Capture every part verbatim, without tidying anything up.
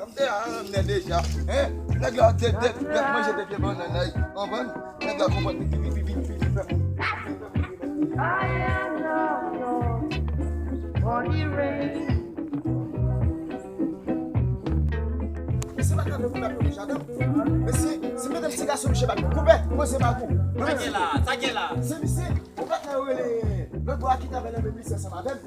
M te a, m te deja. Hein? Nèg la te, te, te manje de pye bannann la, konprann? Nèg la konprann, vin, vin, vin, vin, vin. Mesye pa ka vle pou m bat mwen pou jaden. Mesye, si m mete m ti gason, misye bat mwen. Koupe, mwen se pa gou. Sa gen la, sa gen la. Se misye, ou pa ka rele lòt bò a ki travay nan menm lisans ansanm avè m.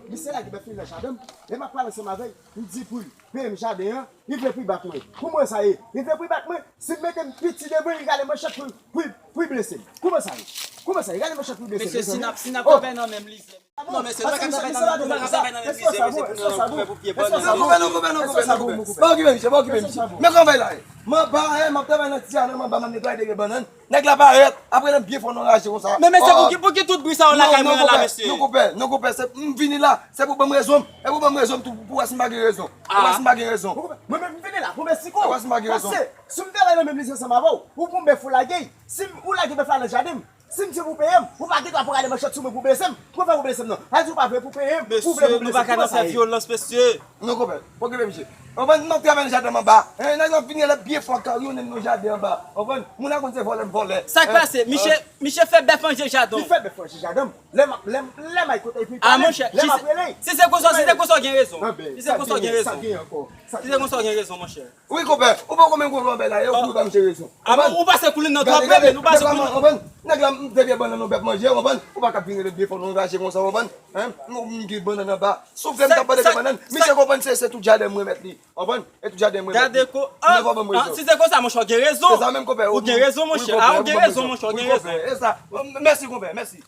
Misye lage bèf li nan jaden m. Lè m ap pale ansanm avè l, m di pou l peye m jaden an, li vle pou l bat mwen. Kouman sa ye? Li vle pou l bat mwen? Si m mete m piti devan, li rale manchèt pou, pou, pou l blese m. Kouman sa ye? Kouman sa ye? Rale manchèt pou l blese m. Mesye, si n ap, si n ap travay nan menm lise. Non, mesye, nou pa ka travay nan, nou pa ka travay nan menm lise, mesye, pou nou koupe pou pye bannann. Non, koupe, non, koupe, non, koupe, non, koupe. Pa okipe misye, pa okipe misye. Men kòman bagay la ye? M anba, eh, m ap travay nan ti jaden m anba, m ap netwaye de pye bannann. Nèg la parèt, apre l ap byen fè yon raje konsa. Men mesye, pou ki, pou ki tout bri sa yo lakay mwen an la, mesye? Non, konpè, non, konpè, se, m vini la, se pou ban m rezon m. E pou ban m rezon m tou, pou wè si m pa gen rezon. Pou wè si m pa gen rezon. Mwen menm, m vini la pou m esplike w. Pou wè si m pa gen rezon. Paske, si m te la nan menm lise ansanm avè w, ou pran bèf ou lage, si m, ou lage bèf la nan jaden m, si m di w pou peye m, ou pa gen dwa pou rale manchèt sou mwen pou blese m. Kòman fè pou blese m non? Sa di w pa vle pou peye m, ou vle pou blese m. Mesye, nou pa ka nan fè vyolans, mesye. Non, konpè, pa okipe misye. Konprann, m ap travay nan jaden m anba. Hein, nèg la vini, l ap byen fè yon karyonn nan jaden anba. Konprann? Moun la konn se vòlè m vòlè. Sa k pase? Misye, misye fè bèf manje jaden w. Li fè bèf manje jaden m. Lè m ap, lè m, lè m al kote l pou l pale m, lè m ap rele l. Si se konsa, si se konsa w gen rezon. Si se konsa w gen rezon. Sa gen ankò. Si se konsa w gen rezon, monchè. Wi, konpè, ou poko menm konprann bagay la, yo pou ba misye rezon. A bon, ou pase koulin nan twòp, men ou pase koulin nan. Konprann? Nèg la, m te vye bannann nou bèf manje, konprann? Ou pa ka vin rele byen fò nou raje konsa, konprann? Hein? Nou, m gen bannann anba. Soufle m t ap pale de bannann. Misye konprann se, se tout jaden mwen mèt li. Konprann? E tout jaden mwen mèt li. Gade ko, ah, si se konsa, monchè, ou gen rezon. Se sa menm, konpè. Ou gen rezon, monchè. Ah, ou gen rezon, monchè, ou gen rezon. E sa. Mèsi, konpè, mèsi.